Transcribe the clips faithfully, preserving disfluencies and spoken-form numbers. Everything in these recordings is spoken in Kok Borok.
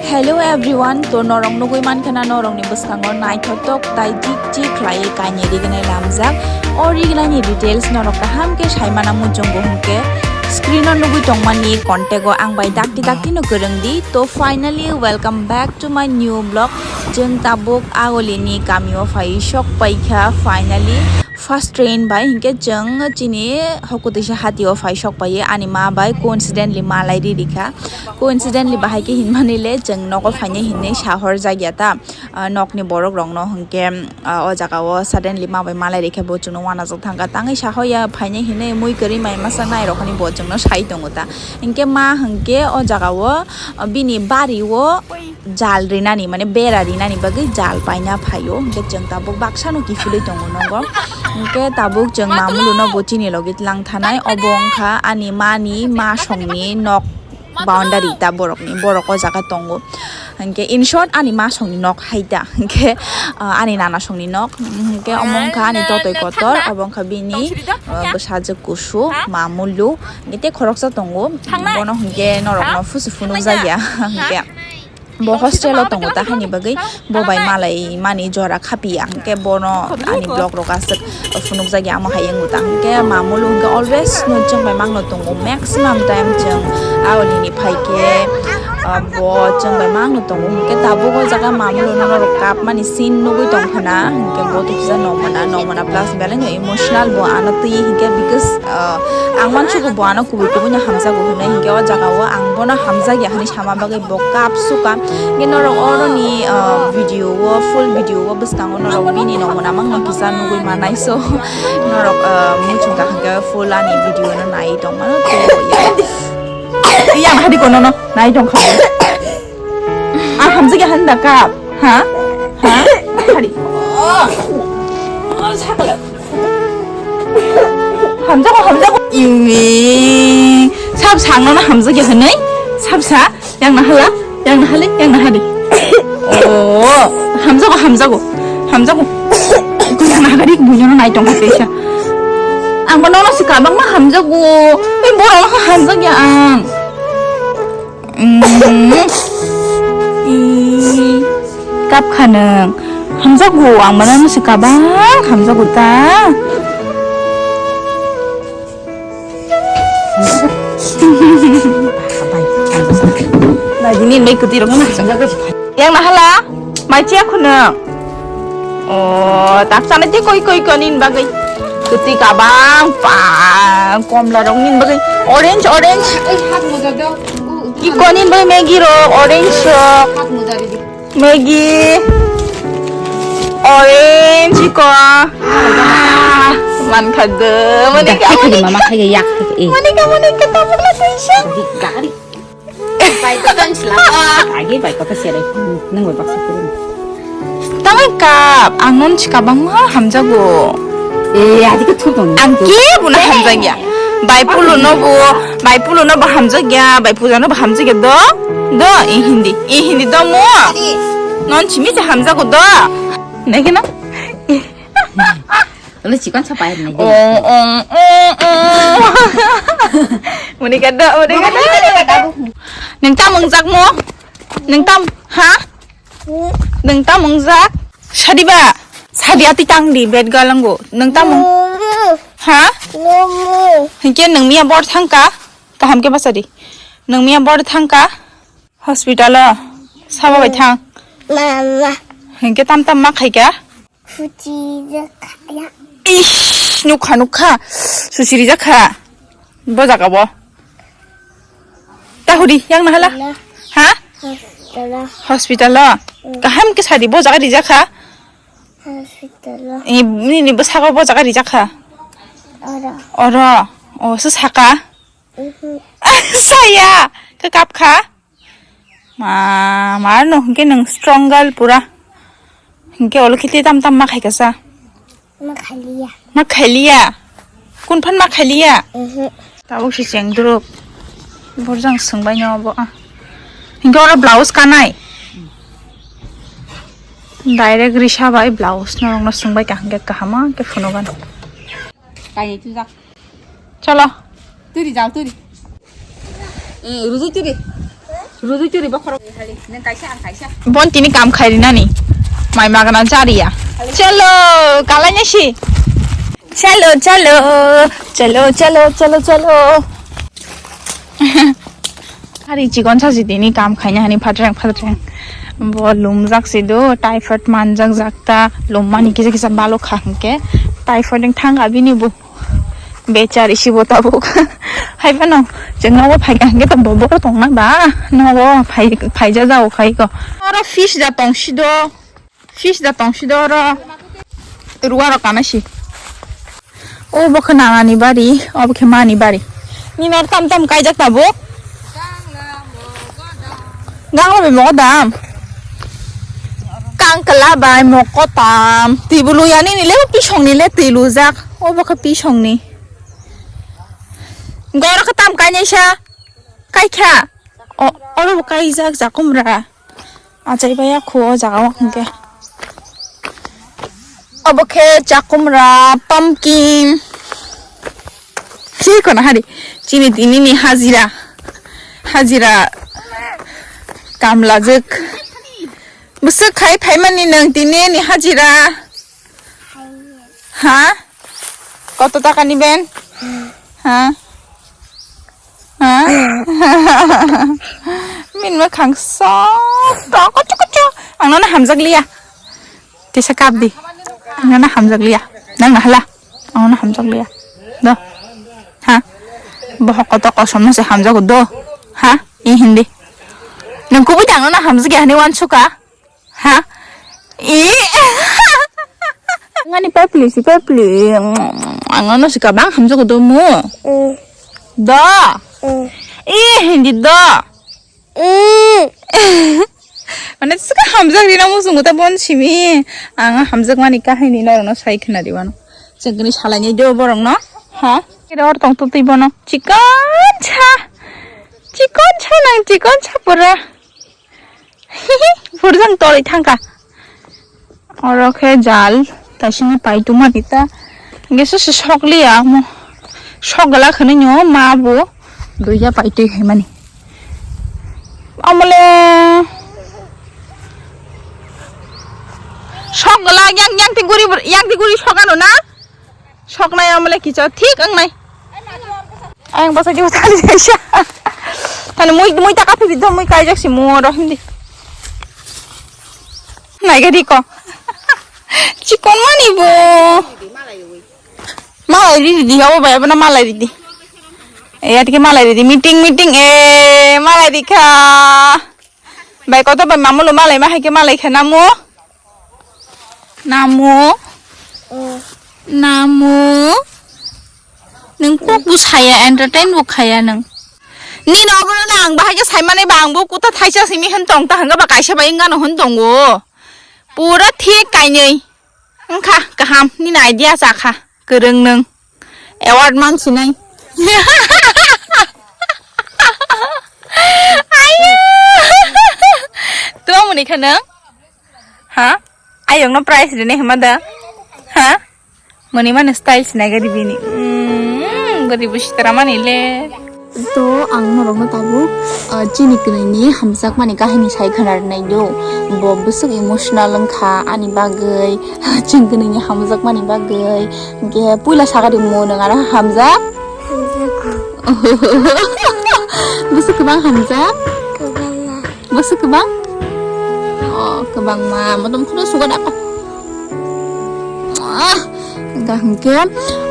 Hello everyone, to norok nugui mankha na norokni bwskango naithotok tai jik jik khlaiwi kainwi rignai lamjak. O rignaini details norok kaham khe saimana muchungo hwnkhe screen o nugui tongmani contact o ang bai dakti dakti no kwrwng di. To finally welcome back to my new vlog. Chwng tabuk Agolini kamio phai sok paikha finally. First train bai hinkhe chwng chini hokutwisa hatio phai sok paiwi ani ma bai coincidentally malai ri rikha. Coincidentally bahai khe hinmani le chwng nogo phainai hinwi sahor jakya ta, ah, nokni borok rokno hinkhe, ah, o jaga o suddenly ma bai malai rikhe bo chwngno uanajak thangkha. Tangwi sahoya phainai hinwi mui kwrwi mai masa nai rokni bo chwngno sai tongo ta. Hinkhe ma hinkhe o jaga o, ah, bini bari o jal rinani, mane bera rinani bagwi jal paina phaio, hinkhe chwng tabuk baksano kiphilwi tongo nogo. Hinkhe tabuk chwng mamuluno bo chini logi tlang thanai, obo wngkha ani mani ma songni nok boundary ta borokni, borok o jaga tongo. Hinkhe in short ani ma songni nok hai ta, hinkhe, ah, ani nana songni nok, hinkhe omo wngkha ani totoi kotor, obo wngkha bini, ah, bwsajwk kusu, mamulu, hinkhe tei khoroksa tongo, bono hinkhe norokno phusu phunukjakya, hinkhe. Bo hostel o tongo ta, haini bagwi bo bai malai mani jora khapiya, hwnkhe bono ani vlog rok aswk phunukjakya, amo hai wngwi ta, hwnkhe mamulu hwnkhe always no chwng bai mangno tongo, maximum time chwng aoni ni phaikhe, ah, bo chwng bai mangno tongo, hwnkhe tabuk o jaga mamulu no norok kapmani scene nugwi tongkha na, hwnkhe bo to kisa nongmana, nongmana plus belai no emotional bo ano twi, hwnkhe because, ah, ang uansukgo bo ano kubui kubui no hamjago hinwi, hwnkhe o jaga o ang bono hamjakya hinwi sama bagwi bo kapsukha. Hwnkhe norok oroni, ah, video o, full video o bwskango norok bini nongmana mangno kisa nugwi manai, so norok, ah, muchungkha hwnkhe full ani video no nai tongmano tei yang hadi kono no nai tongkha. Ah, hamjakya handa kap. Ha? Ha? Hari. Hamjago, hamjago. Iwi. Sab sangno na hamjakya hinwi. Sab sa. Yang na hala. Yang na hali. Yang na hali. Oh, hamjago, hamjago. Hamjago. Kuya na hagari bunyono nai tongkha teisa. Ang ba nono si kabang ma hamjago. Ei borok no hamjakya ang. Mm. Ih, kap kha nwng. Hamjago, ang mano no se kabang hamjago ta. Nai, bini bai kwtwi rok no hamjago. Yang na hala? Mai chiya khunung. Oh, tak sana ti koi koi konin bagwi. Kwtwi kabang pa komla rok nin bagwi. Orange, orange. Oi, hak moja do. Ki konin bagwi Maggi rok, orange rok. Hak moja di. Maggi. Orange ko. Ah, man khado. Mani ka, mani ka. Mama kaya yak. Mani ka, mani ka, tabuk la kaisa. Gari. Bai kota ni sila. Agi bai kota siya dai. Nang bai baksa kurun. Tangai kap, ang non si kabang ma hamjago. Eh, adi ke thuk dong. Ang ke buna hamjagya. Bai pulu no bo, bai pulu no bo hamjagya, bai puja no bo hamjagya do. Do, eh hindi, eh hindi do mo. Non si mi hamjago do. Nai ke na? Lo chikon sa pair nai. Ong, ong, ong, ong. Muni ka do, muni ka do. Neng tam wngjak mo? Neng tam, ha? Neng tam wngjak? Sadi ba? Sadi ati tang di bed galango. Neng tam wng-, ha? Hinkhe neng miya bor thangka? Kaham ke basadi. Neng miya bor thangka? Hospital o. Sabo bai thang. Mama. Hinkhe tam tam ma khaika? Susi jakha ya. Ish, nukha, nukha. Susi rijak kha. Bo jaga bo. Tahuri, yang nahala? Hello. Ha? Hospital o. Hospital o? Mm. Kaham ke sadi, bo jaga rijak kha? Hospital o. Ni, ni, ni bwsako bo jaga rijak kha? Oro. Oro. O, se saka? Mhm. Saya, ke kap kha? Ma, mar no hingke nang strong girl pura. Hingke olo kiti tam tam ma khai kasa. Ma khaliya. Ma khaliya. Kun phan ma khaliya. Mhm. Tabuk si cheng duruk. Borjang sungbai no bo. Hingke oro blouse kanai. Direct risa bai blouse no rong no sungbai ka hingke kahama ke funugan. Kaini tujak. Chalo. Turi jao, turi. Eh, ruju turi. Rujui churi bokhorok. Nang kaisa, ang kaisa. Bon tini kam khai rinani. Mai magana chariya. Chalo, kalai nasi. Chalo, chalo. Chalo, chalo, chalo, chalo. Hari chikon sa si tini kam khaina hani phatreng phatreng. Bo lumjak si do, typhoid manjak jakta, lummani kisa kisa balo kha hwnkhe. Typhoid wng thang abini bo. Bechari sibo tabuk. Hai phano, chwng nogo phaikha hwnkhe to bobo tongna ba, nogo phai, phaija jao khai ko. Oro fish da tong sido, fish da tong sido oro. Ruwa ro kana si. O bo khe nanani bari, o bo khe mani bari. Nini oro tam tam kaijak tabuk. Gangla bai mogo dam. Kangkla bai mogo tam. Twi bo luya nini le, pisong ni le twi lujak. O bo khe pisong ni. Goro khe tam kainai sa. Kaikha. O, oro bo kaijak jakumra. Achai bai ya khu o jaga o hwnkhe. Obo khe chakumra, pumpkin. Chikon hari. Chini tini ni hajira. Hajira kamlajwk. Bwswk khai phaimani nwng tini ni hajira? Ha? Koto taka ni ben? Ha? Ha? Min ma khang sok. Kocho kocho. Ang nono hamjak liya. Tisa kap di. Ang nono hamjak liya. Nang na hala. Ang nono hamjak liya. Do. Ha? Bohok koto kosom no se hamjak do. Ha? I hindi. Nang kubui tang nono hamjak ya hani wan suka. Ha? I. Ngani pepli si pepli. Ang ano si kabang hamjak do mo. Mm. Do. Mm. I hindi do. Mm. Mane sika hamjak rina mo sungu ta bon simi. Ang hamjak mani kahini no no sai khna di wano. Chengkini salai ni do borok no. Ha? Kira or tong tu tui bono. Chikon cha. Chikon cha nang chikon cha pura. Purjang tolwi thangkha. Oro khe jal taisini paituma rita. Hingke sosi sokliya omo. Sok gala khwnwi nw ma bo duiya paitwi haimani. Omole sok gala yang, yang ti guri, yang ti guri sok ano na? Soknai omole kicha thik wngnai. Ayang bwsai di bwsai di kaisa. Tani mui, mui taka phi bidho mui kaijak si mu oro hindi. Nai gari ko. Chikon mani bo. Malai ridi, abo bai, abo na malai ridi. E, atike malai ridi. Meeting, meeting, e, malai rikha. Bai koto bai mamulo malai ma hai ke malai kha namu. Namu. Mm. Namu. Nung kok bu saya entertain bu khaya nung. Ni no bo na ang bahai ke sai mani ba ang bu kuta thaisa simi hen tong ta hanga ba kaisa ba inga no hen tongo. Pura thik kainwi. Wngkha kaham nini idea chakha kwrwng nwng award mansinai. Ayo. Tua muni kha nwng? Ha? Ayong no prize rini hima da? Ha? Muni mani style sinai gari bini. Mm, gari busi tara mani le. To ang norokno tabuk, ah, chini kwnwini hamjakmani kahini sai khwna rwnai do. Bo bwswk emotional wngkha ani bagwi, chini kwnwini hamjakmani bagwi. Hinkhe puila sakha di mo nwng aro hamjak? Hamjak. Bwswk kwbang hamjak? Kwbangma. Bwswk kwbang? Oh, kwbangma. Motom kheno sugar apa? Ah, hingka hingke,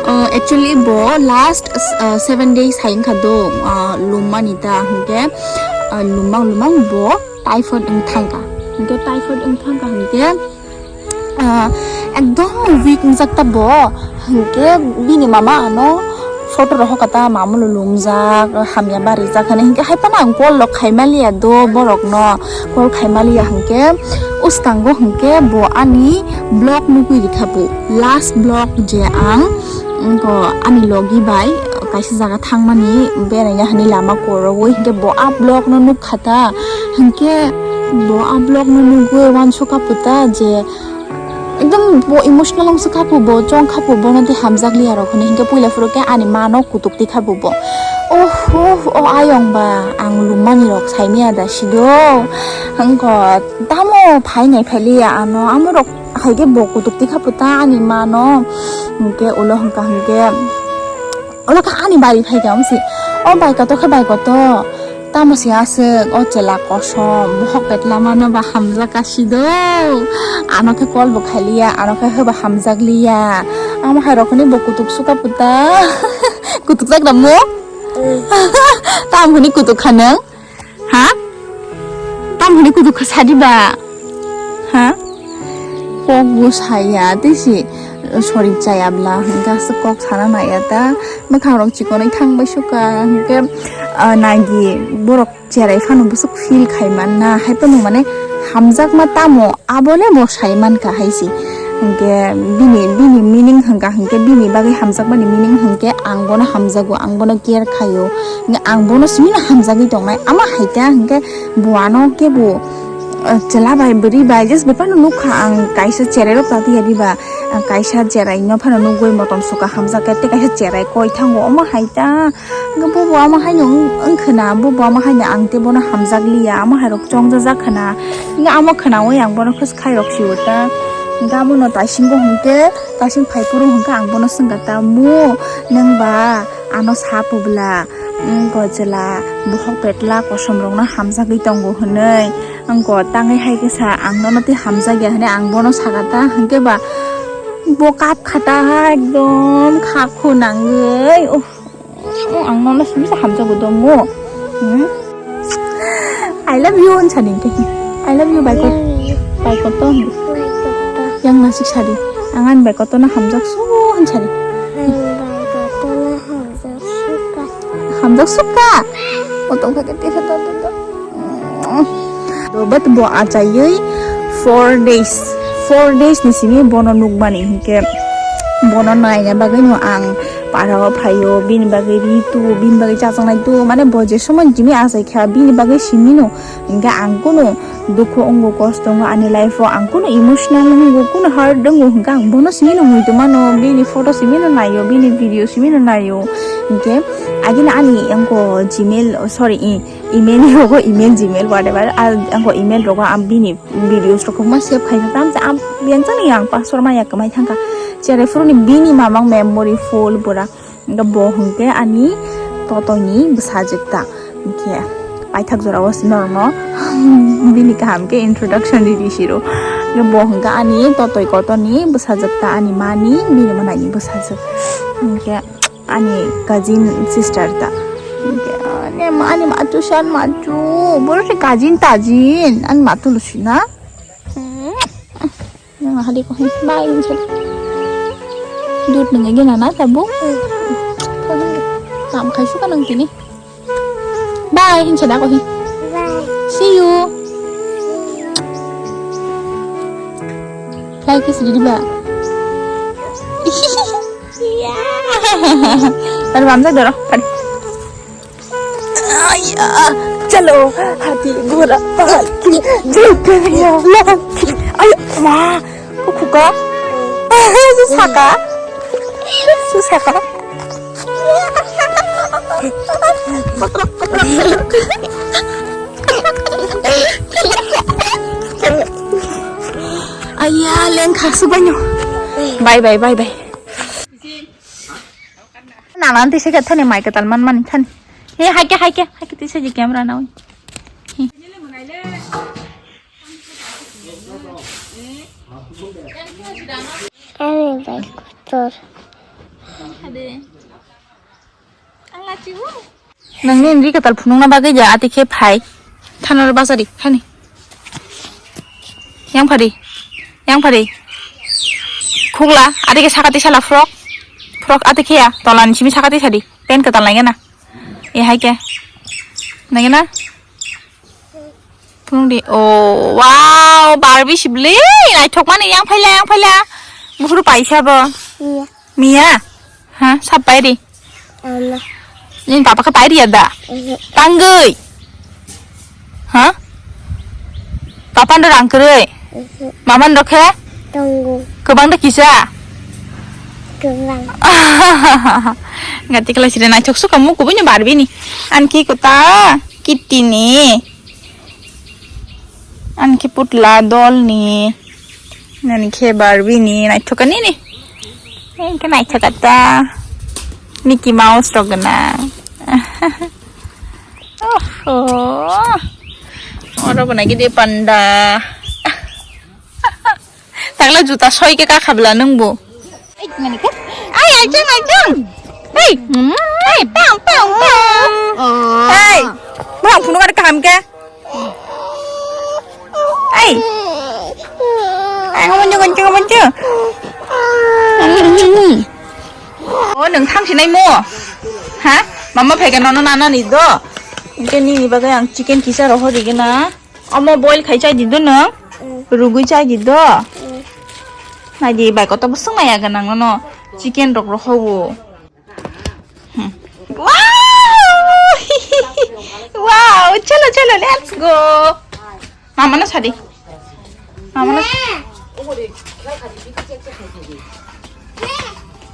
uh, actually bo last, uh, seven days hai wngkha do, uh, lummani ta hingke, uh, lumang lumang bo typhoid wng thangka. Hingke typhoid wng thangka hingke, uh, ekdom weak wngjak ta bo. Hingke bini mama ano photo rohok kata mamulo lumjak, hamya barijak hinui hingke hai phano ang call rok khaimaliya do borokno. Call khaimaliya hingke, uskango hingke bo ani vlog nugwi rikha bo. Last vlog je ang, mm, ko ani logi bai kaisa jaga thangmani beraina hinui lama korowi hingke bo a vlog no nukha ta. Hingke bo a vlog no nugwi uansukha puta je ekdom bo emotional wngsa kha bo, chong kha bo, bono tei hamjak liya rok hinui hingke puila phuru khe ani ma no kutuk twi kha bo. Oh, oh, oh, ayong ba, ang lumani rok saimaya da sido. Hwnkhe tamo phainai phailiya ano, amo rok haikhe bo kutuk tikha puta ani mano. Hwnkhe ulo hwnkha hwnkhe, ulo kha ani bari phaikha wngsi. O bai kotor khe bai kotor. Tamo se aswk o chwla kosom, bohok petla mano ba hamjak ka sido. Ano khe call bo khailiya, ano khe hwba hamjak liya. Amo hai rokni bo kutuk suka puta. Kutuk jak da mo? Tam hwnwi kutuk kha nwng? Ha? Tam hwnwi kutuk kha sadi ba? Ha? Kok bo saya, tei si, sorry, chaya bla, hwnkhe aswk kok sana naiya ta. Mwkhang rok chikonwi thang bai suka, hwnkhe, ah, nagi borok cherai phano bwswk feel khai manna, hai phano mane hamjakma tamo, abole bo sai mankha hai si. Hwnkhe bini, bini meaning hwnkha hwnkhe bini bagwi hamjakmani meaning hwnkhe ang bono hamjago, ang bono care khaio, hwnkhe ang bono simi no hamjagwi tongnai. Ama hai ta hwnkhe bo ano kebo, eh, chwla bai bwrwi bai just befano nukha ang kaisa cherai rok tatiya diba, ang kaisa cherai no phano nugwi motom suka hamjakya tei kaisa cherai koi thango omo hai ta. Hwnkhe bubo ama haino wng-, wngkhwna, bubo ama haino ang tei bono hamjakliya, ama hairok chongjajak khwna. Hwnkhe ama khwnaui ang bono khwskhairok sio ta. Hwnkhe amono taisingo hwnkhe, taising phaiphuru hwnkhe ang bono swngkha ta, "Mu, nwng ba ano sa publa, mm, gojla, bohok petla, kosomrokno hamjagwi tongo," hwnwi. Wngkha tangwi hai khe sa, "Ang nono tei hamjakya," hwnwi ang bono sakha ta. Hwnkhe ba bo kapkha ta ha ekdom kha khunangwi. Uff. Oh, ang nono simi sa hamjago do mo. Hmm? I love you, hwn sani hwnkhe. I love you, bai kot-, bai koto hwn. Yang nasik sadi. Ang ani bai koto no hamjak su, hwn sadi. Hamjak suka. Otong kha kete kha to to to. Do, but bo achaiwi four days, four days ni simi bono nukmani hinkhe bono naina bagwi no ang para o phaio, bini bagwi ri tu, bini bagwi chajaknai tu, mane bo je somoi jimi achai kha, bini bagwi simi no hinkhe ang kunu dukhu wngo, kosto wngo ani life o, ang kunu emotional wngo, kunu hurt wngo hinkhe ang bono simi no muitu mano, bini photo simi no naio, bini video simi no naio, hinkhe agini ani wngkha Gmail, sorry, i, email rogo, email, Gmail, whatever, ah, ang ko email rogo ang bini videos rok ma save khaina tam, ta am yang chang yang password ma yak mai thangka. Cherai phuru ni bini mamang memory full pura. Bo hwnkhe ani totoni bwsajwk ta. Hwnkhe paithak jora o norokno bini kaham khe introduction ridi siro. Bo hwnkhe ani totoi kotoni bwsajwk ta, ani mani bini manaini bwsajwk. Hwnkhe ani cousin sister ta. Ani, ani matu san matu. Boro se cousin tajin. Ani matu lusi na. Yang hadi ko hin bai hin sel. Dut nang ege nana tabu. Tam khai suka nang tini. Bye hin sel ko hin. Bye. See you. Fly kiss didi ba. Iya. Tadi bamsa doro. Tadi. Aya, chalo, hati, gora, palki, jai gaya, laki. Ayo, ma, khuka. Susaka. Susaka. Aya, lengkha subanyo. Bye, bye, bye, bye. Nana tisa khe thani mai kwtal man mani thani. He, hai khe, hai khe, hai khe tisa ji camera nawi. He. Ani bai kotor. Ang lachibu. Nangni ri kwtal phunukna bagwi ja ati khe phai. Thanaro bachari khani. Yang phari. Yang phari. Khugla ati khe sakati sala frok. Frok ati khe ya tolani simi sakati sadi. Pen kwtal nai gana. E hai khe. Nai gana. Phunuk di. Oh, wow, Barbie sibli. Naithok mani yang phaila, yang phaila. Buphuru paisa bo. Iya. Mia? Ha, sab pairi? Ano. Nini papa khe pairi ya da? Oho. Tangwi? Ha? Papa ndo rang kwrwi? Oho. Mama ndo khe? Tongo. Kwbang da kisa? Kwbang. Gati kala sire naithok suka muku bini Barbie ni. An ki kota kitti ni. An ki putla doll ni. Nani khe Barbie ni naithok ani ni. Engke naithok ta. Mickey Mouse rok gana. Oho. Oro bo nai gidi panda. Takla juta soi ke kakha bela nung bo. Ai, ai, jang, ai, jang. Hei, mm, hei, pang, pang, pang. Oh. Hei, bang, phunu kari kaham ke. Hei. Ai, ngamun jung, ngamun jung, ngamun jung. Oh, nung thang sinai mo. Ha? Mama phai ke nono nana ni do. Engke nini bagwi ang chicken kisa rohorigena. Omo boil khai chai di do nwng? Mm. Rugwi chai di do? Mm. Nai di, bai kotor bwswk nai aga nang nono chicken rok rohowo. Hmm. Wow! Wow! Chalo, chalo, let's go! Mama no sadi. Mama no.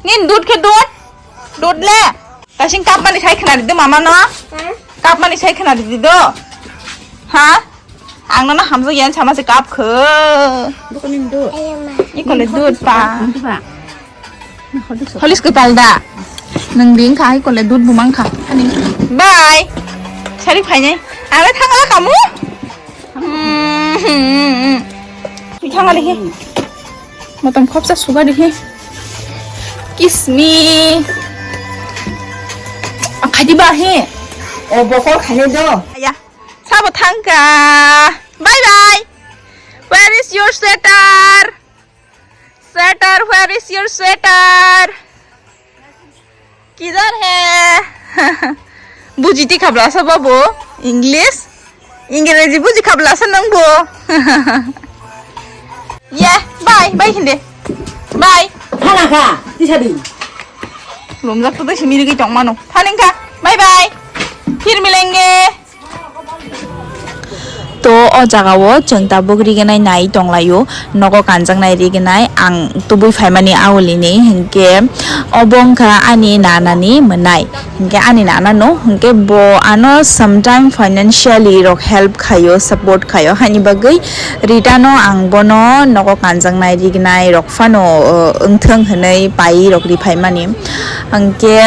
Nin dud khe dud. Dud le. Kasing cup mani sai khna di do mama no. Cup mani sai khna di do. Ha? Ang nono hamjak yan sama se cup khe. Bukan nin dud. Iko le dud pa. Holis kwtal da. Nung ding kha, iko le dud bumang kha. Bye. Sari phainai. Ang le thangla kamu. Hmm. Thangla dikhi. Motom khopsa suga dikhi. Kiss me. Akhadi ba he. O bokol khane do. Ya. Sabo thangka. Bye bye. Where is your sweater? Sweater, where is your sweater? Kidhar hai? Buji ti khabla sa babu? English? Ingreji buji khabla sa nang bo? Yeah, bye, bye hindi. Bye. Thala kha, tisa di. Lumjak to simi rigi tong mano. Thaleng kha. Bye bye. Phir milenge. To o jaga o chwng tabuk rignai nai tonglaio, nogo kanjaknai rignai ang tubui phaimani aulini hinkhe obo wngkha ani nanani mwnai, hinkhe ani nanano hinkhe bo ano sometime financially rok help khaio, support khaio, haini bagwi return o ang bono nogo kanjaknai rignai rok phano, o, wngthwng hinwi pai rok riphaimani. Hwnkhe,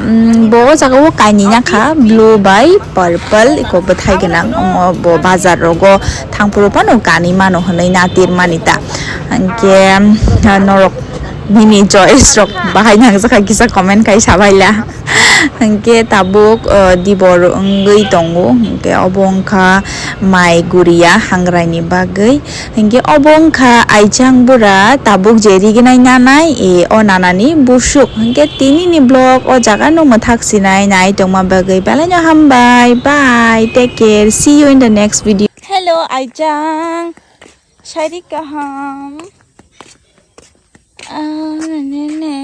um, bo o jaga o kainwi ya kha, blue bai purple, eko bwthai gwnang, omo bo bazar rogo thangphuru phano kanwi mano hwnwi natir mani ta. Hwnkhe, um, norok nini choice rok bahai nangjakha kisa comment kai sabaila. Hwnkhe tabuk, uh, dibor wngwi tongo, hwnkhe obo wngkha mai guria hangrai ni bagwi. Hinkhe obo wngkha aichang bura tabuk je rignai nanai, e, o nanani busuk. Hinkhe tini ni vlog o jaga no mwthak sinai nai tongma bagwi belai no hambai. Bye, take care, see you in the next video. Hello aichang, sari kaham. Ah, ne, ne, ne.